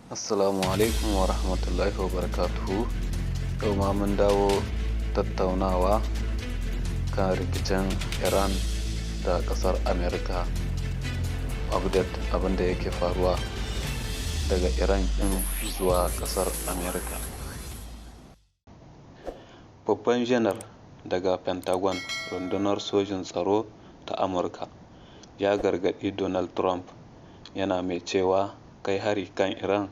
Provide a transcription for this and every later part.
Assalamu alaikum wa rahmatullahi wa barakatuhu. Yau ma mun dawo tattaunawa kan rikicin Iran da ƙasar Amerika. Update abin da yake faruwa daga Iran ɗin zuwa ƙasar Amerika. Babban janar daga Pentagon, Rundunar Sojin Tsaro ta Amurka, ya gargaɗi Donald Trump, yana mai cewa kai hari kan Iran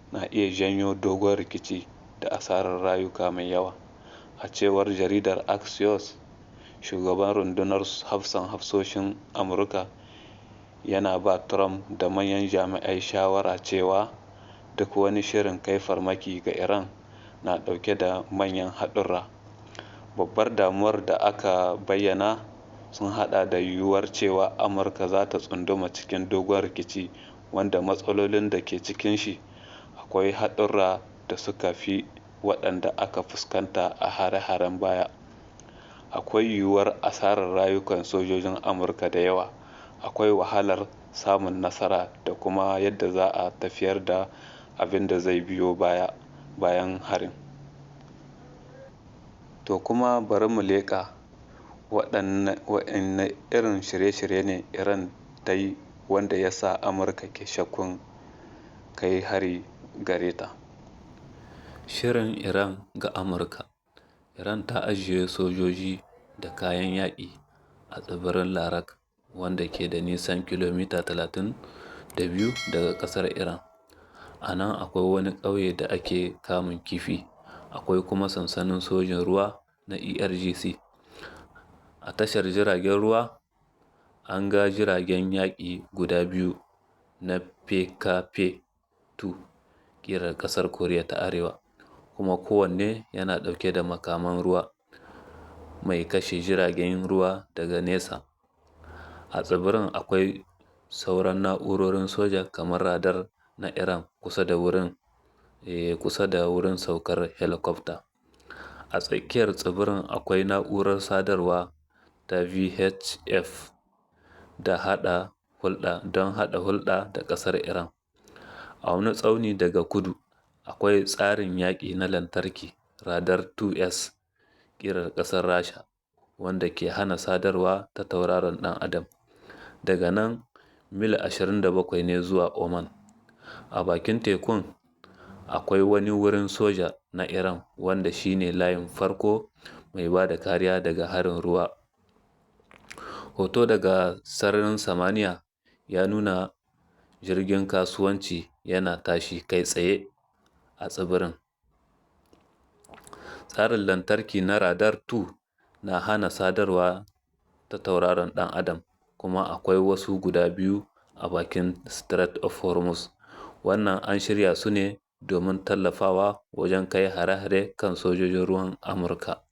na iya janyo dogon rikici da asarar rayuka mai yawa. A cewar jaridar Axios, shugaban rundunar hafsan hafsoshin Amurka yana ba Trump da manyan jami'ai shawara cewa duk wani shirin kai farmaki ga Iran na ɗauke da manyan haɗurra. Babbar damuwar da aka bayyana sun haɗa da yiwuwar cewa Amurka za ta tsunduma cikin dogon rikici wanda matsalolin da ke cikin shi akwai haɗurra da suka fi waɗanda aka fuskanta a hare-haren baya. Akwai yiwuwar asarar rayukan sojojin Amurka da yawa, akwai wahalar samun nasara da kuma yadda za a tafiyar da abin da zai biyo baya bayan harin. To kuma bari mu leƙa waɗanne irin shirye-shirye ne Iran ta yi wanda ya sa Amurka ke shakkun kai hari gare ta. Shirin Iran ga Amurka. Iran ta ajiye sojoji da kayan yaƙi a tsibirin Larak, wanda ke da nisan kilomita 32 daga ƙasar Iran. A nan akwai wani ƙauye da ake kamun kifi, akwai kuma sansanin sojin ruwa na IRGC. A tashar jiragen ruwa, an ga jiragen yaƙi guda biyu na PKP-2 ƙirar ƙasar Koriya ta Arewa, kuma kowanne yana ɗauke da makaman ruwa mai kashe jiragen ruwa daga nesa. A tsibirin akwai sauran na'urorin soja kamar radar na Iran kusa da wurin saukar helikwafta. A tsakiyar tsibirin akwai na'urar sadarwa ta VHF don haɗa hulɗa da ƙasar Iran. A wani tsauni daga kudu, akwai tsarin yaƙi na lantarki Radar 2S ƙirar ƙasar Rasha, wanda ke hana sadarwa ta tauraron ɗan adam. Daga nan mil 27 ne zuwa Oman. A bakin tekun akwai wani wurin soja na Iran wanda shi ne layin farko mai ba da kariya daga harin ruwa. Hoto daga sararin samaniya ya nuna jirgin kasuwanci yana tashi kai tsaye a tsibirin. Tsarin lantarki na Radar 2 na hana sadarwa ta tauraron ɗan adam, kuma akwai wasu guda biyu a bakin Strait of Hormuz. Wannan an shirya su ne domin tallafawa wajen kai hare-hare kan sojojin ruwan Amurka.